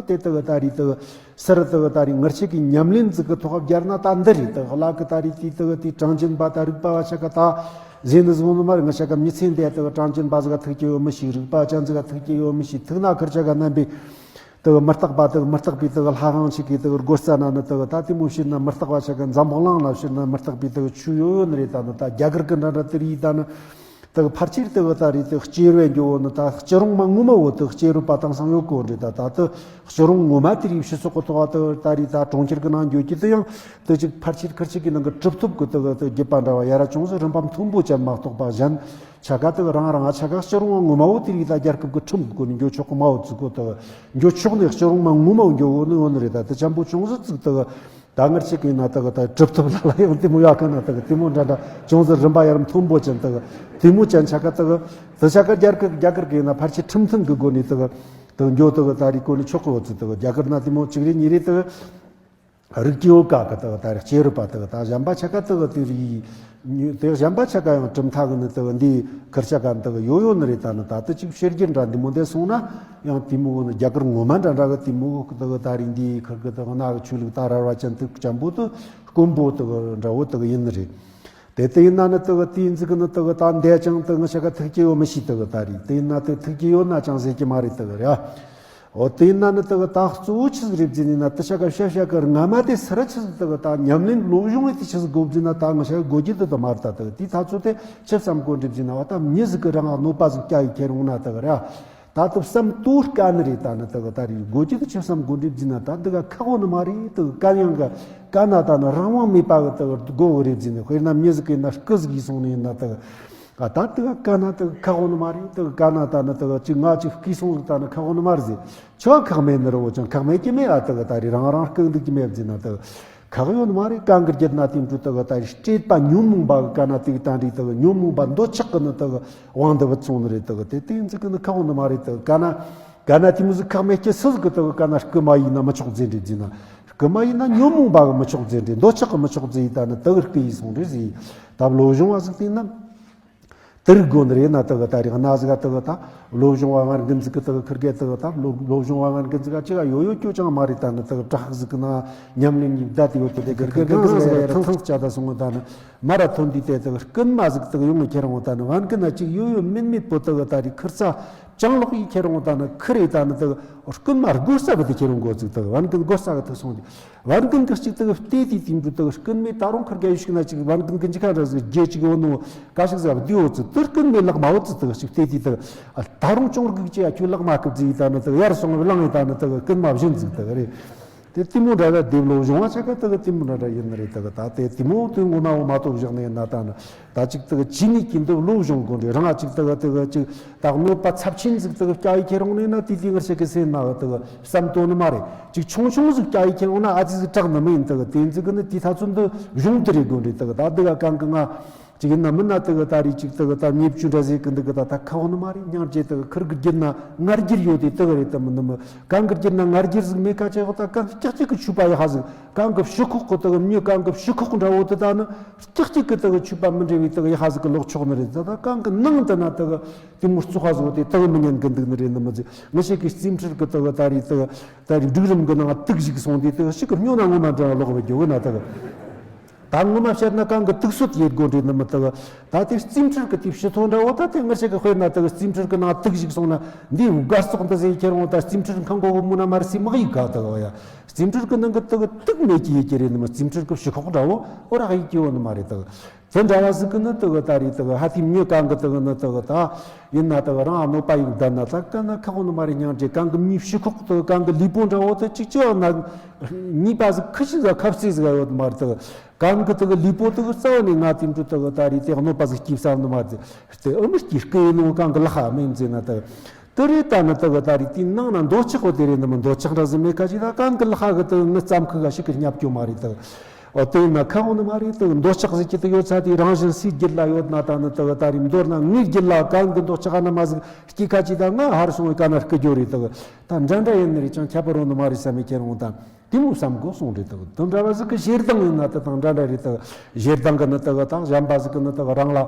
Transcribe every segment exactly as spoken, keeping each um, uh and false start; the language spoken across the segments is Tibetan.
དེ་དག་ད་རེས་དག་སར་དག་ད་རེས་ངར་ཆེ་གི་ཉམས་ལེན་ཟིག་གི་ཐོག་བརྒྱབ་ན་ད་འདི་རེད། དག་བླ་གི་ད་རེས་དེ་དག་དེ་གྲངས་ཅན་པ་ད་རིག་པ་བ་ཆ་ག་ད་ཟེ་ནི་བཟུང་ནི་མ་རེད། ང་ཆ་ག་མི་ཚེ་འདས་དག་གྲངས་ཅན་པ་ཟིག་ག་ཐུག་གི་ཡོད་མི་ཤེས། རིག་པ་ཅན་ཟིག་ག་ཐུག་གི་ཡོད་མི་ཤེས། ཐུག་ན་ཁར་ཆ་ག་རྣམ་པའི་དག་མི་རྟག་པ་དག་མི་རྟག་པའི་དག་ལྷ་ཁང་ཆེ་གི་དག་སྒོ་རྩ་ན་ནི་དག་ད་དེ་མོ་བྱེད་ན་མི་རྟག་བ་ཆ་ག་འཛམ་བུ་གླིང་ལ་བྱེད་ན་མི་རྟག་པའི་དག་ཆོས་ཡོད་ཡོད་ནི་རེད། ད་ནི་ད་རྒྱ་གར་གི་འདྲ་འདྲ་དེ་རེད། ད་ནི། དག་ཕལ་ཆེར་དག་ད་རེས་དག་སྐྱེ་རུ་འགྱོ་བོ་ནི་ད་སྐྱེ་རུང་མ་ངོ་མ་བོ་དག་སྐྱེ་རུ་པ་དང་སང་ཡོད་གོ་འདྲེ། ད་ད་དག་སྐྱེ་རུང་ངོ་མ་དེ་རིགས་ཕྱི་སོག་གི་ཐོག་དག་ད་རེས་ད་གྲོང་ཁྱེར་གི་ནང་འགྱོ་གི་དུ་ཡང་དག་ཅིག་ཕལ་ཆེར་ཁར་ཆེ་གི་ནང་གི་གྲུབ་ཐོབ་གི་དག་དག་རྒྱུད་པ་འདྲ་བ་ཡ་ར་ཅུང་ཟད་རིམ་པ་མཐོན་པོ་ཅན་མ་གཏོགས་པ་གཞན་ཆ་ག་དག་རང་རང་ཆ་ག་སྐྱེ་རུང་ངོ་མ་བོ་དེ་རིགས་ད་རྒྱལ་ཁབ་གི་ཁྲིམས་གི་སྒོ་ནས་འགྱོ་ཆོག་གི་མ་བོ་ཙི་གོ། དག་འགྱོ་ཆོག་ནས་སྐྱེ་རུང་མ་ངོ་མ་བོ་འགྱོ་བོ་ནི་ཡོད་ནི་རེད། ད་དག་ཅམ་པོ་ཅུང་ཟད་ཙིག་དག་ད་ངར་ཆེ་གི་ན་དག་ད་གྲུབ་ཐོབ་ལ་ལ་ཡང་དེ་མོ་ཡག་གི་ན་དག་དེ་མོ་འདྲ་འདྲ་ཅུང་ཟད་རིམ་པ་ཡར་མཐོན་པོ་ཅན་དག་དེ་མོ་ཅན་ཆ་ག་དག་དག་ཆ་ག་རྒྱ་གར་རྒྱ་གར་གི་ན་ཕལ་ཆེར་ཁྲིམས་མཐུན་གི་སྒོ་ནས་དག་དག་འགྱོ་དག་ད་རེས་གོ་ནས་ཆོག་གི་ཡོད་ཚུལ། དག་རྒྱ་གར་ན་དེ་མོ་གཅིག་རེ་གཉིས་རེ་དག་རིག་གི་ཡོད་ཀ་གི་དག་ད་རེས་སྐྱེ་རུ་པ་དག་ད་གཞན་པ་ཆ་ག་དག་དེ་རིགས་དེ་གཞན་པ་ཆ་ག་ཡང་གྲུབ་མཐའ་གི་ནི་དག་འདི་ཁུར་ཆ་ག་དག་ཡོད་ཡོད་ནི་རེད། ད་ནི་ད་ལྟ་ཅིག་ཕྱི་རྒྱལ་འདྲ་འདི་མོ་འདི་སོང་ན་ཡང་དེ་མོ་གི་ནི་རྒྱ་གར་ངོ་མ་འདྲ་འདྲ་གི་དེ་མོ་གི་དག་ད་རེས་འདི་ཁུར་གི་དག་ན་གི་ཆོས་ལུགས་ད་ར་བ་ཅན་དུ་ཅམ་པོ་དུ་དཀོན་པོ་དག་འདྲ་བོ་དག་ཡིན་ནི་རེད། དེ་ལྟ་ཡིན་ན་ནི་དག་དེའི་འཛིན་གི་ནི་དག་ད་འདས་ཀྱང་དག་ང་ཆ་ག་ཐུག་གི་ཡོད་མི་ཤེས། དག་ད་རེད་དེ་ཡིན་ན་དག་ཐུག་གི་ཡོད་ན་ཅང་ཟེར་གི་མ་རེད། དག་རེད་ཨ། འོ་དེ་ཡིན་ན་ནི་དག་ད་གཙོ་བོ་ཆི་ཟིག་རེད་ཟེར་ན་དུ་ཆ་ག་ཤ་ཤ་གར་ང་མ་དེ་སི་ར་ཆི་ཟིག་དག་ད་ཉམས་ལེན་སློབ་སྦྱོང་རེད། དེ་ཆི་ཟིག་དགོ་ཟེར་ན་ད་ང་ཤ་དགོ་རྒྱུ་དེ་དུ་མ་རེད། ད་དག་དེ་ད་ཚོ་དེ་ཆི་བསམ་གོ་འགྲིབ་ཟེར་ན་བ་ད་མྱི་ཟིག་གི་རང་གནོད་པ་ཟིག་བསྐྱལ་ཡི་ཁྱེར་འོང་ན་དག་ར། ད་དུ་བསམ་དོ་དཀའ་ནི་རེད། ད་ནི་དག་ད་རེད་དགོ་རྒྱུ་དེ་ཆི་བསམ་གོ་འགྲིབ་ཟེར་ན་ད་འདི་ག་ཁག་འོ་ནི་མ་རེད། དག་དཀའ་ཡང་ག་དཀའ་ན་ད་ནི་རང་དབང་མེད་པ་གི་དག་དགོ་གི་རེད་ཟེར་ནས། དཔེར་ན་མྱི་ཟིག་གི་ན་སྐུ་ཟིག་ཡིན་སོང་ནས་ཡིན་ན་དག་ཨ་ད་དག་དཀའ་ན་དག་ཁག་འོ་ནི་མ་རེད། དག་དཀའ་ན་ད་ནི་དག་ཅིག་ང་ཅིག་སྐུ་སོང་ཟིག་ད་ནི་ཁག་འོ་ནི་མ་རེད་ཟེར། ཆོ་ཁག་མེད་ནི་རོ་ཅང་ཁག་མེད་ཀྱི་མེད། ཨ་དག་ད་རེད་རང་རང་སྐུ་འདུག་ཀྱི་མེད་ཟེར་ན་དག་ཁག་ཡོད་ནི་མ་རེད། གང་གི་རྒྱུད་ན་དེ་འདྲ་དག་ད་རེད་སྤྲད་པ་ཉོན་མོངས་པ་གི་དཀའ་ན་དེ་གི་ད་རེད་དག་ཉོན་མོངས་པ་འདོད་ཆགས་གི་ནི་དག་དབང་དུ་བུད་སོང་ནི་རེད། དག་དེ་དེ་འཛིན་གི་ནི་ཁག་འོ་ནི་མ་རེད། དག་དཀའ་ན་དཀའ་ན་དེ་མོ་ཟིག་ཁག་མེད་ཀྱི་སུ་ཟིག་གི་དག་དཀའ་ན་སྐུ་མ་ཡིན་ན་མི་ཆོག་ཟེར་འདྲ་ཟེར་ན། སྐུ་མ་ཡིན་ན་ཉོན་མོངས་པ་གི་མི་ཆོག་ཟེར་འདྲ་འདོད་ཆགས་གི་མི་ཆོག་ཟེར། ད་ནི་དག་སྐུ་ཡིན་སོང་འདྲ་ཟེར། ད་བློ་སྦྱོང་བ་ཟིག་དེ་ན། དེ་རིགས་དགོ་ནི་རེད་ན་དག་ད་རེད་གནའ་ཟིག་དག་ད་བློ་སྦྱོང་བ་ངར་འགན་ཟིག་གི་དག་ཁུར་གེ་དག་ད་བློ་བློ་སྦྱོང་བ་ངར་འགན་ཟིག་ག་ཅི་ག་ཡོད་ཡོད་སྐྱོ་ཅང་མ་རེད། ད་ནི་དག་བྲག་ཟིག་གི་ན་ཉམས་ལེན་གྱི་བདག་དེ་ཡོད་དེ་དེ་གི་གི་གང་ཟིག་ཡ་ཐང་ཆ་ད་སོང་ད་ནི་མ་ར་ཐོན་དུས་དེ་དག་རྐུན་མ་ཟིག་དག་ཡོང་ངི་ཁྱེར་འོང་ད་ནི་བན་གི་ན་ཅིག་ཡོད་ཡོད་མེད་མེད་པོ་དག་ད་རེད་ཁུར་ས་ཅང་ལོག་ཡི་ཁྱེར་འོང་ད་ནི་ཁུར་རེ་ད་ནི་དག་རྐུན་མ་སྒོ་ས་བུད་དེ་ཁྱེར་འོང་དགོ་ཟིག་དག་བན་གི་སྒོ་ས་གི་ཐུག་སོང་དེ། བར་མགོན་གྱི་གཅིག་དག་བལྟས་དུས་དེ་འདྲ་དག་རྐུན་མས་ད་རུང་ཁུར་གེ་ཡུ་ཤིག་ན་ཅིག་བར་མགོན་གྱི་འཇིགས་ཁ་འདྲ་ཟིག་རྒྱལ་ཅིག་ཡོད་ནོ་ག་ཞིག་ཟ་བ་དུས་འོ་ཚུ་དུ་རྐུན་མས་ལག་མ་འོ་ཚུ་དག་ཞིག་བལྟས་དུས་དག་ད་རུང་ཅུང་རྒུག་ཅི་ཡ་ཁྱོད་ལག་མ་ཁུབ་ཟིག་ཡི་ད་ནི་དག་ཡར་སོང་བའི་ལང་ཡི་ད་ནི་དག་རྐུན་མ་བཞིན་ཟིག་དག་རེད། དེ་དེ་མོ་འདྲ་ར་དེ་བློ་སྦྱོང་བ་ཆ་ག་དག་དེ་མོ་འདྲ་ར་ཡིན་ནི་རེད། དག་ད་དེ་དེ་མོ་དུས་ངོ་མ་འོ་མ་ཐོབ་བཞག་ནས་ཡིན་ན་ད་ནི། ད་ཅིག་དག་ཅི་ནས་ཀྱི་འདི་བློ་སྦྱོང་དགོས་འདྲ་རང་ང་ཅིག་དག་དག་ཅིག་ད་གནོད་པ་ཚབས་ཆེན་ཟིག་དག་སྐྱ་ཡི་ཁྱེར་འོང་ནས་ན་དེ་དེ་ངར་ཤེས་ཀི་སེམས་ན་དག་བསམ་དོན་ནི་མ་རེད། ཅིག་ཆུང་ཆུང་ཟིག་སྐྱ་ཡི་ཁྱེར་འོང་ན་ཨ་ཙི་ཟིག་དྲག་ནི་མི་ཡིན། དག་དེ་ཟིག་གི་ནི་དེ་ཐ་ཚོད་འདི་གཞུང་དུ་རེད་དགོས་འདྲ། དག་ད་དག་གང་གི་ང་ཅིག་ཡིན་ན་མིན་ན་དག་ད་རེད་ཅིག་དག་ད་ཉེས་བཅུ་འདྲ་ཟིག་གི་འདི་གི་ད་ད་ཁ་འོ་ནི་མ་རེད། སྙིང་རྗེ་དག་ཁུར་གི་རྒྱུད་ན་ང་རྒྱུད་ཡོད་དེ་དག་རེད། དམ་ནི་མི་གང་གི་རྒྱུད་ན་ང་རྒྱུད་ཟིག་མེད་ཁ་ཆེ་འོ་ད་གང་ཀྱག་ཀྱག་གི་ཆུ་པ་ཡ་ཧ་ཟིག་གང་གི་ཕྱི་ཁོག་གི་དག་མྱི་གང་གི་ཕྱི་ཁོག་འདྲ་བོ་དེ་ད་ནི། ཀྱག་ཀྱག་གི་དག་ཆུ་པ་མི་འདྲ་བའི་དག་ཡ་ཧ་ཟིག་གི་ལོག་ཆོག་ནི་རེད། ད་ད་གང་གི་ནང་དུ་ན་དག་དེ་མོ་བཙོག་པ་ཟིག་དེ་དག་མི་ཉན་གི་འདུག་ནི་རེད། ནི་མི་ཟིག་ངི་ཤེས་ཀྱི་རྩིས་འཕྲུལ་གི་དག་ད་རེས་དག་ད་རེས་སྒྲིག་རིམ་གི་ནང་དུག་ཞིག་སོང་དེ་དག་ཞིག་གི་སྨྱོ་ན་ངོ་མ་འདྲ་ལོག་བ་རྒྱུ་གི་ན་དག་ད་ངོ་མ་བཤད་ན་གང་གི་དུག་སོད་ཡེད་དགོས་འདྲ་ནི་མི་དག་ད་དེ་རྩིས་འཕྲུལ་གི་དེ་ཕྱི་ཐོག་འདྲ་བོ་ད་དེ་ངི་ཤེས་ཀྱི་དཔེར་ན་དག་རྩིས་འཕྲུལ་གི་ནང་དུག་ཞིག་སོང་ན་འདི་དགའ་བཙོག་འདི་ཟེར་ཁྱེར་འོང་ད་རྩིས་འཕྲུལ་ཁང་གོ་བོ་མུ་ན་མར་སི་མག་ཡིག་ག་དག་ཡ། རྩིས་འཕྲུལ་གི་ནང་གི་དག་དུག་མེད་ཀྱི་ཡོད་ཀྱི་རེད། ནི་མི་རྩིས་འཕྲུལ་གི་ཕྱི་ཁོག་འདྲ་བོ་འོ་རག་ཡིག་ཀྱི་ཡོད་ནི་མ་རེད། དག་དེ་འདྲ་བ་ཟིག་གི་ནི་དག་ད་རེད་དག་ཧ་ཐིམ་མྱི་གང་གི་དག་ནི་དག་ད་ཡིན་ན་དག་རང་གནོད་པ་ཡིག་བསྡད་ན་ད་ག་ན་ཁག་ནི་མ་རེད། སྙིང་རྗེ་གང་གི་མྱི་ཕྱི་ཁོག་དག་གང་གི་ལུས་པོ་འདྲ་བོ་དེ་གཅིག་གཅིག་ན་གཉིས་པ་ཟིག་ཁུ་ཤི་ཟིག་ཁབ་རྩེ་ཟིག་ཡོད་མ་རེད། དག་གང་གི་དག་ལུས་པོ་དག་རྩ་བ་ནས་ང་དེ་འདྲ་དག་ད་རེད་དེ་གནོད་པ་ཟིག་སྐྱེས་བསམ་ནི་མ་རེད། དེ་ཨུ་མི་སྐྱེས་སྐུ་ཡིན་ནོ་གང་གི་ལྷག་མིན་ཟེར་ན་དག་དེ་རེད། ད་ནི་དག་ད་རེད་དེའི་ནང་ན་འདོད་ཆགས་པོ་དེ་རེད། ནི་མི་འདོད་ཆགས་འདྲ་ཟིག་མེད་ཁ་ཅིག་ད་གང་གི་ལྷག་གི་དག་ངི་ཙམ་ཁུ་ག་ཞིག་གི་སྙབ་སྐྱོ་མ་རེད། དག་འོ་དེ་ཡིན་ན་ཁ་འོང་ནི་མ་རེད། དག་འདོད་ཆགས་ཟིག་གི་དག་ཡོད་ཚ་དེ་རང་བཞིན་སའི་རྒྱུད་ལ་ཡོད་ན་ད་ནི་དག་ད་རེད་མདོར་ན་ངའི་རྒྱུད་ལ་གང་གི་འདོད་ཆགས་ཨ་ན་མ་ཟིག་སྐྱེས་ཁ་ཅིག་ད་ང་ཧར་སོང་བའི་ག་ན་སྐུ་རྒྱུ་རེད། དག་ད་འདྲ་འདྲ་ཡིན་ནི་རེད། ཅང་ཁྱད་པར་འོང་ནི་མ་རེད་བསམ་མི་ཁྱེར་འོང་ད་དེ་མོ་བསམ་དགོས་སོང་རེད། དག་དེ་འདྲ་བ་ཟིག་གི་ཞེ་སྡང་ཡིན་ན་དེ་དང་འདྲ་འདྲ་རེད། དག་ཞེ་སྡང་གི་ནི་དག་དང་གཞན་པ་ཟིག་གི་ནི་དག་རང་ལ།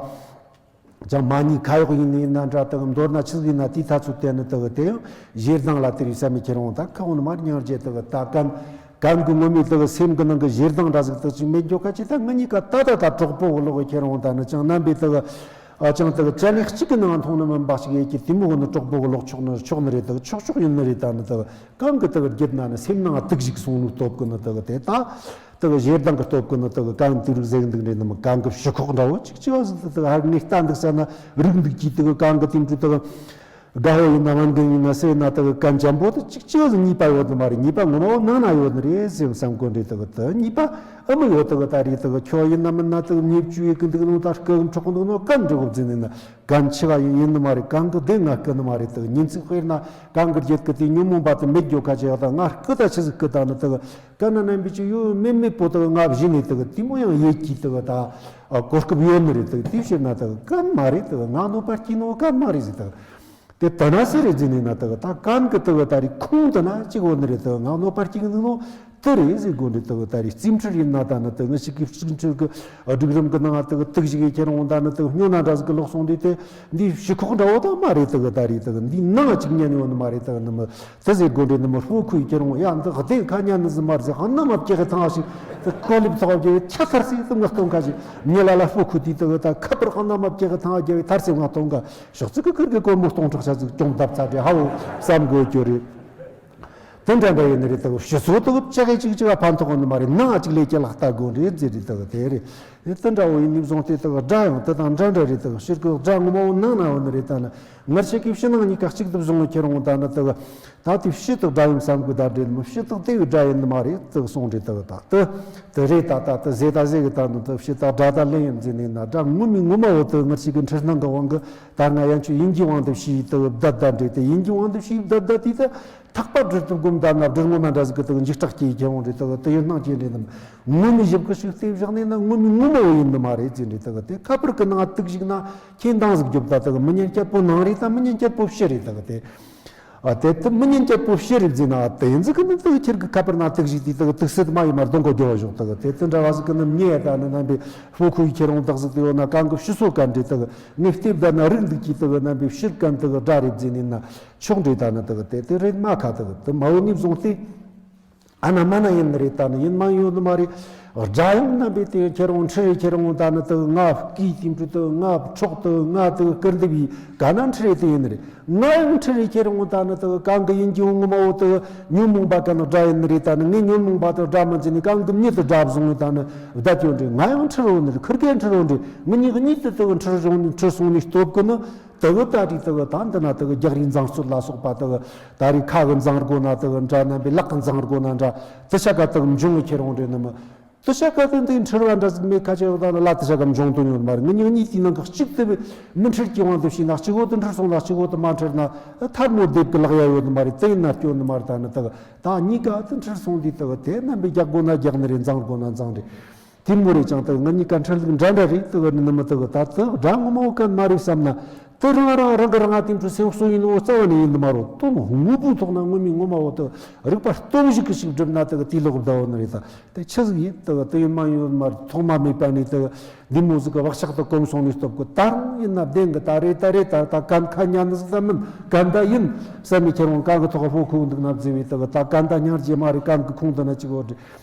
ཅང་མ་ཉེས་ཁ་གཡོག་ཡིན་ནི་ཡིན་ན་འདྲ། དག་མདོར་ན་ཆི་ཟིག་ཡིན་ན་དེའི་ཐ་ཚོད་དེ་ནི་དག་དེ་ཡང་ཞེ་སྡང་ལ་དེ་རིགས་བསམ་མི་ཁྱེར་འོང་ད་ཁ་འོང་མར་སྙིང་རྗེ་དག་ད་གན་གན་གི་ངོ་མའི་དག་སེམས་གི་ནང་གི་ཞེ་སྡང་འདྲ་ཟིག་དག་ཅིག་མེད་འགྱོ་ཁ་ཅིག་ད་ང་གཉིས་ཀ་ད་ད་ད་གྲོགས་པོ་གི་ལོག་གི་ཁྱེར་འོང་ད་ནི་ཅང་རྣམ་པའི་དག་ཨ་ཅང་དག་ཅ་ལག་གཅིག་གི་ནང་མཐོང་ནི་མིན་པ་ཞིག་ཡེ་གི་དེ་མོ་གི་ནི་གྲོགས་པོ་གི་ལོག་ཆོག་ནི་ཆོག་ནི་རེད། དག་ཆོག་ཆོག་ཡིན་ནི་རེད། ད་ནི་དག་གང་གི་དག་རྒྱབ་ན་ནི་སེམས་ནང་དུག་ཞིག་སོང་ནོ་སྟོབས་གི་ནི་དག་དེ་ད་དག་ཞེ་སྡང་གི་སྟོབས་གི་ནི་དག་གང་དུ་རིག་ཟེར་འདུག་རེད། ནི་མི་གང་གི་ཕྱི་ཁོག་འདྲ་བོ་ཅིག་ཅི་བ་ཟིག་དག་ཧར་ངས་ལྟ་འདུག་ས་ན་རིག་འདུག་གི་དག་གང་གི་དེང་དུ་དག་དགའ་བོ་ཡིན་ན་མན་གི་ཡིན་ན་སེ་ན་དག་གང་འཇམ་པོ་དག་ཅིག་ཅི་བ་ཟིག་ཉེས་པ་ཡོད་ནི་མ་རེད། ཉེས་པ་ངོ་མ་བོ་ནང་ན་ཡོད་ནི་རེད་ཟེར་བསམ་གོ་འདྲེ་དག་དག་ཉེས་པ་ཨ་མི་ཡོད་དག་ད་རེད། དག་ཁྱོད་ཡིན་ན་མིན་ན་དག་ཉེས་བཅུ་ཡི་གི་འདུག་ནོ་ད་སྐུ་འཕྲོག་འདུག་ནོ་གང་འདྲི་གོ་བརྫི་ནི་ན། གན་ཆི་ག་ཡིན་ཡིན་ནི་མ་རེད། གང་གི་བདེ་ང་སྐུ་ནི་མ་རེད། དག་ཉིན་ཚིག་དཔེར་ན་གང་གི་རྒྱུད་ཀྱི་དེ་ཉོན་མོངས་པ་དེ་མེད་རྒྱུ་ཁ་ཅིག་ཡག་ད་ང་སྐུ་ད་ཆི་ཟིག་སྐུ་ད་ནི་དག་གན་ན་རྣམ་པའི་ཅིག་ཡོད་མེད་མེད་པོ་དག་ང་བཞི་ནས་དག་དེ་མོ་ཡང་ཡེད་ཀྱི་དག་ད་གོ་སྐབས་ཡོད་ནི་རེད། དག་དེ་ཕྱིར་ན་དག་གན་མ་རེད། དག་ང་གནོད་པ་སྐྱེལ་ནོ་གན་མ་རེད་ཟེར་དག་དེ་ད་ན་སེ་རེད་ཟེར་ནས་ན་དག་ད་གན་གི་དག་ད་རེད་ཁུངས་ད་ན་ཅིག་ཡོད་ནི་རེད། དག་ང་གནོད་པ་སྐྱེལ་གི་འདུག་ནོ། དེ་རེད་ཟེར་དགོས་འདྲེ་དག་ད་རེས་རྩིས་འཕྲུལ་ཡིན་ན་ད་ནི་དག་ངི་ཞིག་གི་རྩིས་འཕྲུལ་གི་སྒྲིག་རིམ་གི་ནང་དག་དུག་ཞིག་གི་ཁྱེར་འོང་ད་ནི་དག་སྨྱོ་ན་འདྲ་ཟིག་གི་ལོག་སོང་དུས་དེ་འདི་ཕྱི་ཁོག་འདྲ་བོ་ད་མ་རེད། དག་ད་རེས་དག་འདི་ནང་ཅིག་ཉན་ཡོད་ནི་མ་རེད། དག་ནི་མི་དེ་ཟེར་དགོས་འདྲེ་ནི་མི་ཕོ་ཁུའི་ཁྱེར་འོང་ཡ་འདི་བདེ་ཁ་ཉན་ནི་ཟིག་མ་རེད་ཟེར། ཧང་ན་མ་བཀྱག་གི་ཐང་ཞིག་དག་ཁོ་ལིབ་ཚོགས་བརྒྱབ་ཆ་ཚར་སི་དག་ངག་སྟོང་ཁ་ཞིག་ཉེ་ལ་ལ་ཕོ་ཁུ་དེ་དག་ད་ཁ་པར་ཧང་ན་མ་བཀྱག་གི་ཐང་བརྒྱབ་ཐར་སི་ངག་སྟོང་ཁ་ཤོག་ཙི་གི་ཁུར་གི་གོར་མོ་སྟོང་ཕྲག་ཆ་ཟིག་ཅུང་བརྡབ་ཚར་དེ་ཧ་བོ་བསམ་དགོས་རྒྱུ་རེད། དེ་འདྲ་འདྲ་ཡིན་ནི་རེད། དག་ཕྱི་སོ་དག་ཅག་གི་ཅིག་ཅིག་ཕན་ཐོགས་ནི་མ་རེད། ནང་ཅིག་ལས་ཀྱི་ལག་ལྟ་དགོས་རེད་ཟེར་རེད། དག་དེ་རེད། དེ་འདྲ་བོ་ཡིན་ནི་བཟུང་སྟེ་དག་སྒྲ་ཡང་དེ་དང་འདྲ་འདྲ་རེད། དག་ཕྱིར་གི་སྒྲ་ངོ་མ་བོ་ནང་ན་ཡོད་ནི་རེད། ད་ནི་ངར་ཤེས་ཀྱི་ཕྱི་ནང་གཉིས་ཀ་གཅིག་ཏུ་བཟུང་བའི་ཁྱེར་འོང་ད་ནི་དག་ད་དེ་ཕྱི་དག་སྒྲ་ཡིན་བསམ་གི་ད་འདྲེ་ནི་མི་ཕྱི་དག་དེ་བའི་སྒྲ་ཡིན་ནི་མ་རེད། དག་སོང་རེད། དག་ད་དེ་དེ་རེད། ད་ད་དེ་ཟེ་ད་ཟེ་གི་ད་ནི་དག་ཕྱི་དག་སྒྲ་ད་ལེན་ཡིན་ཟེར་ནི་ན་སྒྲ་ངོ་མའི་ངོ་མ་བོ་དག་ངར་ཤེས་ཀྱི་འཁྲུལ་སྣང་གི་དབང་གི་ད་ང་ཡང་ཆུ་ཡིན་གྱི་དབང་དུ་ཕྱིའི་དག་བདག་བདག་འདྲེ་དེ་ཡིན་གྱི་དབང་དུ་ཕྱིའི་བདག་བདག་དེ་ད། ཐག་པ་སྦྲུལ་དུ་བསྒོམ་ད་ན་སྦྲུལ་ངོ་མ་འདྲ་ཟིག་གི་དག་འཇིགས་སྐྲག་སྐྱེ་ཁྱེར་འོང་རེད། དག་དེ་ཡོད་སྣང་སྐྱེ་འདྲེ་ནམ་ངོ་མའི་ཞིབ་ཀི་ཞིག་བལྟས་བཞག་ནས་ན་ངོ་མའི་ངོ་མ་བོ་ཡིན་ནི་མ་རེད་ཟེར་འདྲེ། དག་དེ་ཁ་པར་གི་ནང་དུག་ཞིག་ན་ཁྱེད་འདང་ཟིག་རྒྱོབ་ད་དག་མི་ཉན་སྐྱ་པོ་ནང་རེད། ད་མི་ཉན་སྐྱ་པོ་ཕྱི་རེད། དག་དེ་ཨ་དེ་དེ་མི་ཉན་སྐྱ་པོ་ཕྱི་རེད་ཟེར་ན་དེ་ཡིན་ཟིག་གི་ནི་དག་ཁྱེར་གི་ཁ་པར་ན་དུག་ཞིག་དེ་དག་དུག་སེ་དུ་མ་ཡིན་མར་གདོང་གོ་རྒྱོ་བ་ཞོག་དག་དེ་དེ་འདྲ་བ་ཟིག་གི་ནི་ཉེ་ད་ནི་རྣམ་པའི་ཕོ་ཁུའི་ཁྱེར་འོང་དག་ཟིག་དེ་ཡོད་ན་གང་གི་ཕྱི་སོ་ག་འདྲེ། དག་ངས་བལྟས་ད་ན་རིག་འདུག་གི་དག་རྣམ་པའི་ཕྱིར་གན་དག་སྒྲ་རེད་ཟེར་ནས་ན། ཕྱོགས་འདྲེ་ད་ནི་དག་དེ་དེ་རེད་མ་ཁ་དག་དེ་མ་འོ་ནི་བཟུང་སྟེ། ཨ་ན་མ་ན་ཡིན་ནི་རེད། ད་ནི་ཡིན་མ་ཡོད་ནི་མ་རེད། སྒྲ་ཡང་རྣམ་པའི་དེ་ཁྱེར་འོང་འཁྲུལ་རེ་ཁྱེར་འོང་ད་ནི་དག་ང་སྐུའི་དེ་འཕྲུལ་དག་ང་འཕྲོག་དག་ང་དག་སྐུར་འདེབས་ཡིན་ག་ན་འཁྲུལ་རེ་དེ་ཡིན་ནི་རེད། ང་ཡང་འཁྲུལ་རེ་ཁྱེར་འོང་ད་ནི་དག་གང་གི་ཡིན་གྱི་འོང་ངོ་མ་འོ་དག་ཉོན་མོངས་པ་ག་ན་སྒྲ་ཡིན་ནི་རེད། ད་ནི་ངས་ཉོན་མོངས་པ་དག་སྒྲ་མི་འཛིན་ནི་གང་གི་མྱི་དག་སྒྲ་བཟུང་ངས་ད་ནི་བདག་ཡོད་འདྲེ། ང་ཡང་འཁྲུལ་འོང་ནི་རེད། ཁུར་གེ་འཁྲུལ་འོང་འདྲེ། ངི་གཉིས་གཉིས་དེ་དག་འཁྲུལ་བྱུང་ནི་འཁྲུལ་སོང་ནི་སྟོབས་གི་ནི། དེ་གི་ད་རེས་དེ་གི་ད་འདི་ན་དེ་གི་རྒྱག་རེས་འཛིང་རྩོད་ལ་སོགས་པ་དེ་གི་ད་རེས་ཁ་གི་འཛིང་དགོས་ན་དེ་གི་འདྲ། རྣམ་པའི་ལག་གི་འཛིང་དགོས་ན་འདྲ། དེ་ཆ་ག་དེ་གི་འབྱུང་གི་ཁྱེར་འོང་རེད་ནི་མི། དེ་ཆ་ག་དེ་འདི་འཁྲུལ་བ་འདྲ་ཟིག་མེད་ཁ་ཆེ་བ་ད་ནི་ལ་དེ་ཆ་ག་འབྱུང་དོན་ཡོད་མ་རེད། ངི་གཉིས་གཉིས་དེའི་ནང་གི་གཅིག་དེ་མི་འཁྲུལ་གྱི་དབང་དུ་བྱས་ན་གཅིག་བོ་དེ་འཁྲུལ་སོང་ན་གཅིག་བོ་དེ་མ་འཁྲུལ་ན་ཐལ་མོ་རྡེབ་གི་ལག་ཡ་ཡོད་ནི་མ་རེད། དེ་ཡིན་ན་སྐྱོན་ནི་མ་རེད། ད་ནི་དེ་གི་ད་གཉིས་ཀ་དེ་འཁྲུལ་སོང་དུས་དེ་གི་དེ་རྣམ་པའི་རྒྱག་དགོས་ན་རྒྱག་ནི་རེད། འཛིང་དགོས་ན་འཛིང་རེད། དེ་མོ་རེད་ཀྱང་དེ་ང་གཉིས་ཀ་འཕྲིན་ལུགས་འདྲ་འདྲ་རེད། དེ་ནི་མི་དེ་ད་དེ་དགྲ་ངོ་མ་གན་མ་རེད་བསམ་ན། དེ་རང་རང་རང་གི་རང་ང་དེ་འཕྲོ་སེམས་གསོ་ཡིན་ནོ་རྩ་བ་ནས་ཡིན་དུ་མ་རོ། དོན་དངོས་པོའི་ཐོག་ན་དངོས་མིན་ངོ་མ་བོ་དེ་རིག་པ་སྟོང་ཞིག་གི་ཞིག་བསྒྲུབ་ན་དེ་གི་དེ་ལོག་བདའ་བོ་ནི་རེད། ད་དེ་ཆི་ཟིག་ཡིན། དེ་གི་དེ་ཡིན་མ་ཡིན་མ་ཐོག་མ་མེད་པ་ནས་དེ་གི་འདི་མོ་ཟིག་གི་བག་ཆགས་དེ་གོམས་སོང་ནས་སྟོབས་གི་ད་རང་ཡིན་ན་བདེན་གི། ད་རེད་ད་རེད། ད་ད་གན་ཁ་ཉན་ནི་ཟིག་ད་མིན་གན་ད་ཡིན་བསམ་མི་ཁྱེར་འོང་གང་གི་ཐོག་ཕོ་ཁུག་འདུག་ན་བརྩེ་བའི་དེ་གི་ད་གན་ད་ཉར་རྒྱུ་མ་རེད། གན་གི་ཁུངས་དེ་ན་ཅིག་འོ་དེ།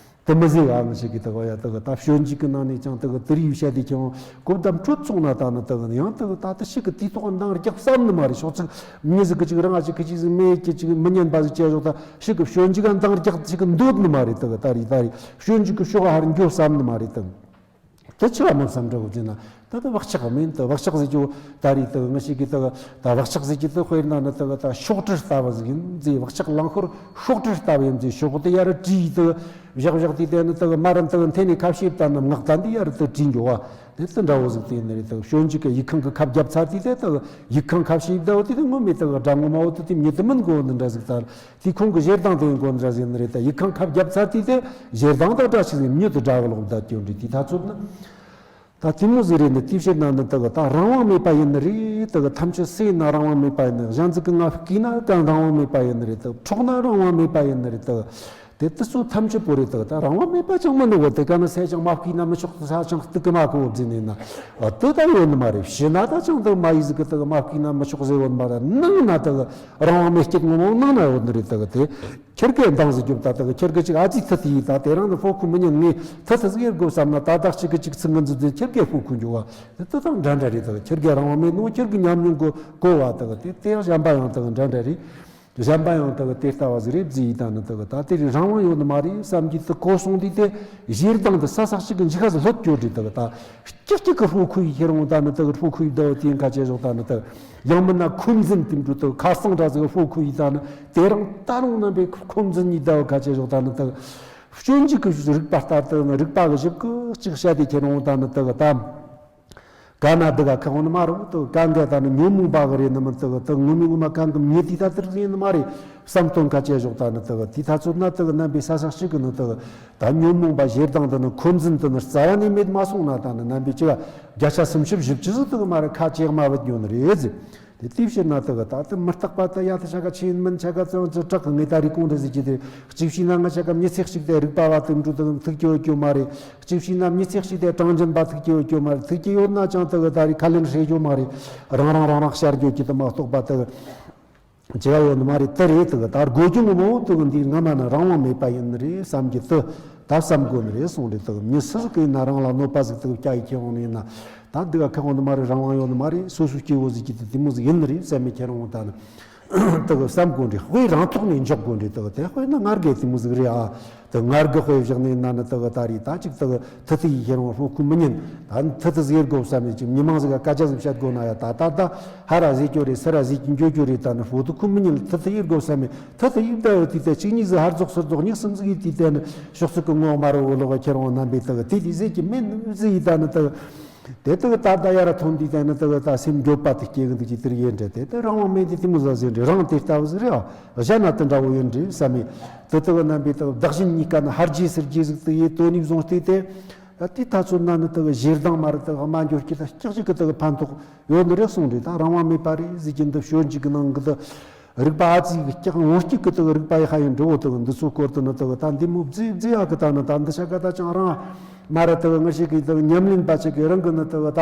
དེ་མི་ཟེར་བ་ང་ཞིག་གིས་དག་ཡ་དག་ད་སྤྱོད་འཇུག་གི་ནང་ནས་ཀྱང་དག་དེ་རིགས་བཤད་དེ་ཀྱང་གོ་བརྡ་འཕྲོད་ཚོགས་ན་ད་ནི་དག་ཡང་དག་ད་དེ་ཞིག་གི་དེའི་ཐོག་འདང་རྒྱག་བསམ་ནི་མ་རེད། ཕྱོགས་ཚིག་མྱི་ཟིག་གི་ཅིག་རང་ང་ཅིག་གི་ཅིག་ཟིག་མེད་ཀྱི་ཅིག་མི་ཉན་པ་ཟིག་བྱས་ཞོག་ད་ཞིག་གི་སྤྱོད་འཇུག་ག་འདང་རྒྱག་ཞིག་གི་འདོད་ནི་མ་རེད། དག་ད་རེད་ད་རེད་སྤྱོད་འཇུག་གི་ཕྱོགས་ཧར་འགྱོ་བསམ་ནི་མ་རེད་དང་། དེ་ཆི་བ་མོ་བསམ་འགྲོ་གི་ཟེར་ན། ད་ལྟ་བག་ཆགས་མིན། ད་བག་ཆགས་ཟེར་རྒྱུ་ད་རེས་ད་ང་ཞིག་གིས་ད་ད་བག་ཆགས་ཟེར་རྒྱུ་ད་དཔེར་ན་ནི་ད་ད་ཤོག་དྲིལ་ལྟ་བུ་ཟིག་ཡིན་ཟེར། བག་ཆགས་རླངས་འཁོར་ཤོག་དྲིལ་ལྟ་བུ་ཡིན་ཟེར། ཤོག་དེ་ཡར་བྲིས་ད་བཞག་བཞག་དེ་དེ་ནི་ད་མར་ད་འཐེན་ནས་ཁ་ཕྱེས་ད་ནི་ངག་ད་འདི་ཡར་ད་བྲིས་འགྱོ་བ་དེ་ད་འདྲ་བོ་ཟིག་དེ་ནི་རེད། ད་སྤྱོད་འཇུག་གི་ཡིག་ཁང་གི་ཁ་བརྒྱབ་ཚར་དུས་དེ་ད་ཡིག་ཁང་ཁ་ཕྱེས་ད་བོ་དེ་ད་ངོ་མའི་ད་དགྲ་ངོ་མ་བོ་དེ་དེ་མྱི་དེ་མིན་གོ་འདི་འདྲ་ཟིག་ད། དེ་ཁོང་གི་ཞེ་སྡང་དེ་ཡིན་གོ་འདྲ་ཟིག་ནི་རེད། ད་ཡིག་ཁང་ཁ་བརྒྱབ་ཚར་དུས་དེ་ཞེ་སྡང་དང་འདྲ་ཞིག་ཟིག་མྱི་དེ་དགྲ་གི་ལོག་བསྡད་ཀྱང་འདྲ་དེ་ད་ཚོད་ན། ད་དེ་མོ་ཟིག་རེད་ནི་དེ་བཤད་ན་ནི་དག་ད་རང་དབང་མེད་པ་ཡིན་ནི་རེད། དག་ཐམས་ཅད་སེ་ན་རང་དབང་མེད་པ་ཡིན་ནི། གཞན་ཟིག་གི་ང་བཀས་ན་གང་རང་དབང་མེད་པ་ཡིན་ནི་རེད། དག་འཕྲོག་ན་རང་དབང་མེད་པ་ཡིན་ནི་རེད། དག་ དེ་དེ་ཚོ་ཐམས་ཅད་པོ་རེད། དག་ད་རང་དབང་མེད་པ་ཅང་མིན་ནོ། དེ་ག་ན་ས་ཅང་མ་བརྐུས་ན་མི་ཆོག་ས་ཅང་གཏུག་གི་མ་གོ་བཟེ་ནས་ན། ཨ་དེ་ད་ཡོད་ནི་མ་རེད། ཕྱི་ན་ད་ཅང་དེ་མ་ཡིས་ཟིག་གི་དག་མ་བརྐུས་ན་མི་ཆོག་ཟེར་ཡོད་མ་རེད། ནང་ན་དག་རང་དབང་མེད་སྐྱིད་ངོ་མ་ནང་ན་ཡོད་ནི་རེད། དག་དེ་ཁྱེད་ཀྱི་འདང་ཟིག་རྒྱོབ། ད་དག་ཁྱེད་ཀྱི་ཅིག་ཨ་ཙི་ཐི་ཐི་ཡིས་ད་དེ་རང་ནི་ཧྥོ་ཁུ་མི་ཉན། ངས་ཐི་ཐི་ཟིག་ཡེར་དགོས་བསམ་ན། ད་དག་ཅིག་གི་ཅིག་ཚིག་ངན་ཟིག་ཟིག་ཁྱེད་ཀྱི་ཧྥོ་ཁུ་འཇོག་བ་དེ་དེ་དང་འདྲ་འདྲ་རེད། དག་ཁྱེད་ཀྱི་རང་དབང་མེད་ནོ། ཁྱེད་ཀྱི་ཉམས་མྱོང་གི་གོ་བ་དག་དེ་དེ་ཡང་གཞན་པ་ཡང་དག་འདྲ་འདྲ་རེད། གཞན་པ་ཡང་དག་དེ་ལྟ་བ་ཟིག་རེད་བཟེ་ཡིས་ད་ནི་དག་ད་དེ་རིགས་རང་དབང་ཡོད་ནི་མ་རེད་བསམ་གྱི་དུ་གོ་སོང་དུས། དེ་ཞེ་སྡང་དུ་ས་སག་ཅིག་གི་འཇིགས་ཁ་ཟིག་ལྷོད་གྱོ་རེད། དག་ད་སྐྱིད་སྐྱིད་གི་ཧྥོ་ཁུ་ཡི་ཁྱེར་འོང་ད་ནི་དག་ཧྥོ་ཁུ་ཡི་ཟླ་བ་དེ་ཁ་ཆེ་ཞོག་ད་ནི་དག་ཡང་མིན་ན་འཁོན་འཛིན་དེ་འགྲོ་དག་ཁ་སང་འདྲ་ཟིག་ཧྥོ་ཁུ་ཡི་ད་ནི་དེ་རིང་ད་རུང་རྣམ་པའི་འཁོན་འཛིན་གྱི་ཟླ་བ་ཁ་ཆེ་ཞོག་ད་ནི་དག་སྤྱོད་འཇུག་གི་རིག་པ་ལྟར་དུ་ནི་རིག་པ་གི་ཞིབ་ཀི་ཅིག་བཤད་དེ་ཁྱེར་འོང་ད་ནི་དག་ད། ག་ན་འདི་ག་ཁ་འོང་ནི་མ་རུང་། དུ་གང་ག་ད་ནི་ཉོན་མོངས་པ་གི་རེད་ནི་མིན། དུ་དུ་ངོ་མི་ངོ་མ་གང་གི་མྱི་དེ་ད་དུ་རིགས་ཡིན་ནི་མ་རེད་བསམ་དོན་ཁ་ཆེ་ཞོག་ད་ནི་དུ་དེ་ད་ཚོད་ན་དུ་རྣམ་པའི་ས་ས་གཅིག་གི་ནི་དུ་ད་ཉོན་མོངས་པ་ཞེ་སྡང་དུ་ནི་འཁོན་འཛིན་དུ་ནི་རྩ་བ་ནས་མེད་མ་སོང་ན། ད་ནི་རྣམ་པའི་ཅི་ག་བརྒྱ་ཆ་སུམ་ཅུ་བཞི་བཅུ་ཟིག་དུ་མ་རེད། ཁ་ཆེ་མ་བུད་ཉོ་ནི་རེད་ཟེར། དེ་དེ་ཕྱིར་ན་དུ་ད་དུ་མི་རྟག་པ་དུ་ཡ་དུ་ཆ་ག་ཆེ་ཡིན་མིན་ཆ་ག་ཙང་ཙི་དྲག་གི་ངེས་ད་རིག་གོང་དུ་ཟེར་གྱི་དེ་གཅིག་བྱས་ན་ང་ཆ་ག་མྱི་ཚེ་གཅིག་དེ་རིག་པ་བ་དུ་འགྲོ་དུ་ཐུག་ཀྱི་ཡོད་ཀྱི་མ་རེད། གཅིག་བྱས་ན་མྱི་ཚེ་གཅིག་དེ་གྲངས་འབྱིན་པ་ཐུག་ཀྱི་ཡོད་ཀྱི་མ་རེད། ཐུག་ཀྱི་ཡོད་ན་ཅང་དེ་གི་ད་རེས་ཁ་ལེན་བྱེད་རྒྱུ་མ་རེད། རང་རང་རང་རང་ཤར་རྒྱུ་ཀྱི་དུ་མ་གཏོགས་པ་དེ་གི་བྱེད་ཡ་ཡོད་ནི་མ་རེད། དེ་རེད། དེ་གི་ད་དགོས་རྒྱུ་ངོ་མ་བོ་དེ་གི་འདི་སྔ་མ་ན་རང་དབང་མེད་པ་ཡིན་ནི་རེད་བསམ་གྱི་དུ་ད་བསམ་དགོས་ནི་རེད་གསུངས་རེད། དེ་གི་མྱི་སུ་ཟིག་གི་ཡིན་ན་རང་ལ་གནོད་པ་ཟིག་དེ་གི་བསྐྱལ་ཡི་ཁྱེར་འོང་ནི་ཡིན་ན། ད་འདི་ག་ཁེ་འོང་ནི་མ་རེད། རང་དབང་ཡོད་ནི་མ་རེད། སོ་སོའི་སྐྱེ་བོ་ཟིག་གི་དུ་དེ་མོ་ཟིག་ཡིན་ནི་རེད་བསམ་མི་ཁྱེར་འོང་ད་ནི། དེ་གི་བསམ་དགོས་འདྲི། དཔེ་རང་ཐོག་ནས་འཇོག་དགོས་འདྲི། དེ་གི་དེ་དཔེ་ན་ངར་གི་དེ་མོ་ཟིག་རེད་ཨ། དེ་ངར་གི་དཔེ་བཞག་ནས་ན་ནི་དེ་གི་ད་རེད། ད་ཅིག་དེ་གི་ཐི་ཐི་ཡི་ཁྱེར་འོང་ཧྥོ་ཁུ་མི་ཉན། ད་ནི་ཐི་ཐི་ཟེར་དགོས་བསམ་མེད་ཅིག་མི་མང་ཟིག་ག་སྐད་ཆ་ཟིག་བཤད་དགོས་ན་ཡ། ད་ད་ད་ཧ་ར་ཟེར་རྒྱུ་རེད། སི་ར་ཟེར་གྱི་འགྱོ་རྒྱུ་རེད། ད་ནི་ཧྥོ་དུ་ཁུ་མི་ཉན། ཐི་ཐི་ཡིར་དགོས་བསམ་མེད། ཐི་ཐི་ཡིར་ད་ཡོད་དུས་དེ་གཅིག་གཉིས་ཟིག་ཧར་རྫོགས་ཚུར་རྫོགས་གཉིས་གསུམ་ཟིག་ཡིན་དུས་དེ་ནི་ཕྱོགས་ཚུགས་གི་ངོ་མ་རུ་འོ་ལོག་ག་ཁྱེར་འོང་རྣམ་པའི་དེ་གི་དེ་དེ་ཟེར་གྱི་མེད་ནི་ཟིག་ཡིན། ད་ནི་དེ་གི་དེ་དེ་གི་ད་ལྟ་ཡར་ཐོན་དུས་དེ་ནི་དེ་གི་ད་སེམས་འགྱོད་པ་དེ་སྐྱེ་གི་འདུག་ཅི་དེར་ཡིན་འདྲ། དེ་དེ་རང་དབང་མེད་དེ་དེ་མོ་ཟ་ཟེར་འདྲ། རང་དེ་ལྟ་བུ་ཟིག་རེད་ཨ། གཞན་ན་དེ་འདྲ་བོ་ཡོད་འདྲ་བསམ་མེད། དེ་དེ་གི་རྣམ་པའི་དེ་གི་བདག་གཞན་གཉིས་ཀ་ནི་ཧར་རྒྱས་ཟུར་རྒྱས་ཟིག་དེ་ཡེ་དོ་ནི་བཟུང་སྟེ་དེ་དེ་ད་ཚོད་ན་ནི་དེ་གི་ཞེ་སྡང་མ་རེད། དེ་གི་མ་འགྱུར་གྱི་ད་སྐྱག་ཅིག་གི་དེ་གི་ཕན་ཐོགས་ཡོད་ནི་རེད་གསུངས་འདྲ། ད་རང་དབང་མེད་པ་རེད་ཟེར་གྱི་འདི་ཞོན་ཅིག་གི་ནང་གི་དེ། རིག་པ་ཨ་ཙི་གི་སྐྱག་ངོ་སྐྱིད་ཀྱི་དག་རིག་པ་ཡི་ཧ་ཡིན་འགྲོ་བོ་དག་འདི་ཚོ་སྐོར་དུ་ནི་དག་ད་འདི་མོ་བརྫི་བརྫི་ཡག་གི་ད་ནི་ད་འདི་ཆ་ག་ད་ཅང་རང་མ་ར་དག་ངར་ཞིག་གི་དག་ཉམས་ལེན་པ་ཆ་གི་རང་གི་ནི་དག་ད་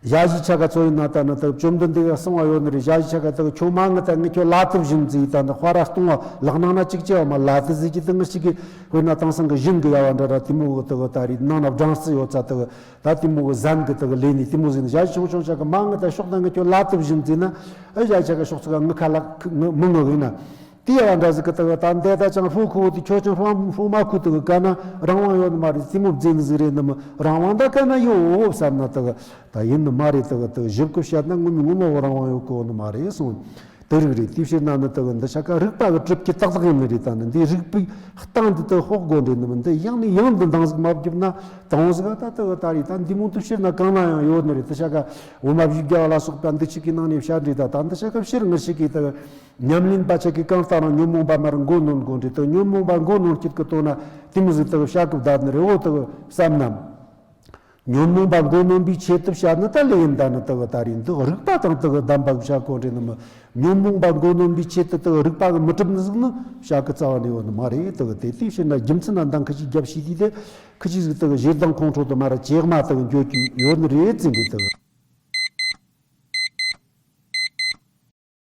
ཞ་ཞི་ཆ་ག་ཚོ་ཡིན་ན་ད་ནི་དག་བཅོམ་ལྡན་འདས་གསང་བ་ཡོད་ནི་རེད། ཞ་ཞི་ཆ་ག་དག་ཁྱོད་མ་ངི་ད་ངི་ཁྱོད་ལ་དུ་བཞིན་བརྫི་ད་ནི་དཔའ་ར་སྟོང་བ་ལག་ནང་ན་གཅིག་ཅེ་བ་མ་ལ་དུ་ཟིག་གི་དག་ངར་ཞིག་གི་དཔེར་ན་དེང་སང་གི་བཞིན་གི་ཡ་བ་འདྲ་ར་དེ་མོ་གི་དག་ད་རེད། ནང་ན་སྦྲང་རྩི་ཡོད་ཚ་དག་ད་དེ་མོ་གི་ཟན་གི་དག་ལས་ནི་དེ་མོ་ཟིན་ཞ་ཞི་ཆུང་ཆུང་ཆ་གི་མ་ངི་ད་ཤོག་ད་ངི་ཁྱོད་ལ་དུ་བཞིན་བརྫི་ན། ཨེ་ཡ་ཆ་ག་ཕྱོགས་ཚུགས་ངི་ཁ་ལག་ངི་མི་ངི་ཡིན་ན། དེ་ཡ་འདྲ་ཟིག་གི་དག་ད་འདས་ད་ཅང་ཧྥུ་ཁུ་དེ་ཁྱོད་ཅང་ཧྥུ་ཧྥུ་མ་ཁུ་དག་ག་ན་རང་དབང་ཡོད་ནི་མ་རེད། རྩེད་མོ་བརྫེ་ནི་ཟིག་རེད་ནི་མི་རང་དབང་ད་ག་ན་ཡོད་བསམ་ན་དག་ད་ཡིན་ནི་མ་རེད། དག་དག་ཞིབ་གི་བཤད་ན་ངོ་མི་ངོ་མ་བོ་རང་དབང་ཡོད་གོ་ནི་མ་རེད་གསུངས། དེ་རིགས་རེད། དེ་ཕྱིར་ན་ནི་དག་འདི་ཆ་ག་རིག་པ་གི་གྲུབ་ཀྱི་ཏག་ཏག་ཡིན་ནི་རེད། ད་ནི་འདི་རིག་པའི་སྟེང་འདི་དག་དཔོག་དགོས་འདྲེ་ནི་མི་འདི་ཡང་ནས་ཡང་དུ་འདང་ཟིག་མ་བརྒྱབ་ན་དང་བོ་ཟིག་ད་དག་ད་རེད། ད་འདི་མོ་དུ་ཕྱིར་ན་གང་ན་ཡང་ཡོད་ནི་རེད། དེ་ཆ་ག་འོ་མ་བཞི་བརྒྱ་བ་ལ་སོགས་པ་འདི་ཆ་གི་ནང་ནས་བཤད་འདྲེ་ད་ད་འདི་ཆ་ག་ཕྱིར་ངར་ཞིག་གི་དག་ཉམས་ལེན་པ་ཆ་གི་གང་ལྟར་ན་ཉོན་མོངས་པ་མར་མགོ་གནོན་དགོས་འདྲེ། དག་ཉོན་མོངས་པ་མགོ་གནོན་སྐྱིད་གི་དོན་ན་དེ་མོ་ཟིག་དག་བཤད་གི་བསྡད་ནི་རེད། འོ་དག་བསམ་ན། ཉོན་མོངས་པ་མགོ་གནོན་པའི་ཆེད་དུ་བཤད་ནི་ད་ལས་ཡིན། ད་ནི་དག་ད་རེད། འདི་རིག་པ་དང་དག་ལྡན་པ་བྱ་དགོས་འདྲེ་ནི་མི། ཉོན་མོངས་པ་མགོ་གནོན་པའི་ཆེད་དུ་དག་རིག་པ་གི་མི་གྲུབ་ནི་ཟིག་ནི་བྱ་གི་རྩ་བ་ནས་ཡོད་ནི་མ་རེད། དག་དེ་དེ་ཕྱིར་ན་རྒྱུ་མཚན་ན་འདང་ཁི་ཅིག་རྒྱབ་ཤེས་དུས་དེ་ཁི་ཅིག་ཟིག་དག་ཞེ་སྡང་ཁོང་ཁྲོ་དུ་མ་ར་ཇེ་དམའ་དག་འགྱོ་གི་ཡོད་ནི་རེད་ཟེར་འདྲེ་དག